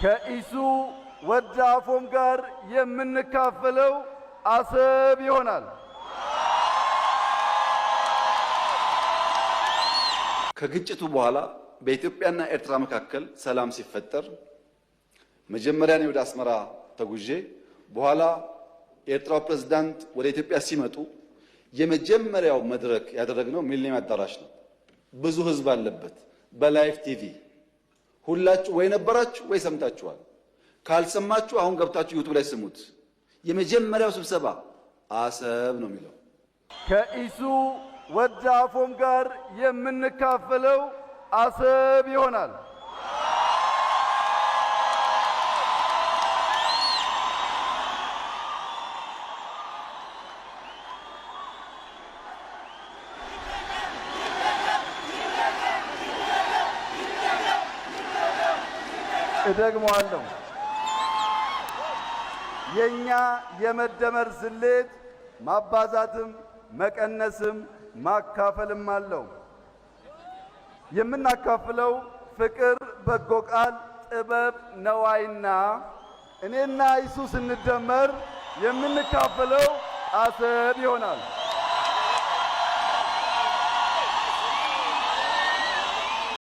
ከኢሱ ወዲ አፎም ጋር የምንካፈለው አሰብ ይሆናል። ከግጭቱ በኋላ በኢትዮጵያና ኤርትራ መካከል ሰላም ሲፈጠር መጀመሪያ እኔ ወደ አስመራ ተጉዤ በኋላ የኤርትራው ፕሬዝዳንት ወደ ኢትዮጵያ ሲመጡ የመጀመሪያው መድረክ ያደረግነው ሚሊኒየም አዳራሽ ነው። ብዙ ህዝብ አለበት። በ live TV ሁላችሁ ወይ ነበራችሁ ወይ ሰምታችኋል። ካልሰማችሁ አሁን ገብታችሁ YouTube ላይ ስሙት። የመጀመሪያው ስብሰባ አሰብ ነው የሚለው። ከኢሱ ወዲ አፎም ጋር የምንካፈለው አሰብ ይሆናል። እደግመዋለሁ። የኛ የመደመር ስሌት ማባዛትም መቀነስም ማካፈልም አለው። የምናካፍለው ፍቅር፣ በጎ ቃል፣ ጥበብ ነዋይና እኔና ኢሱ ስንደመር የምንካፈለው አሰብ ይሆናል።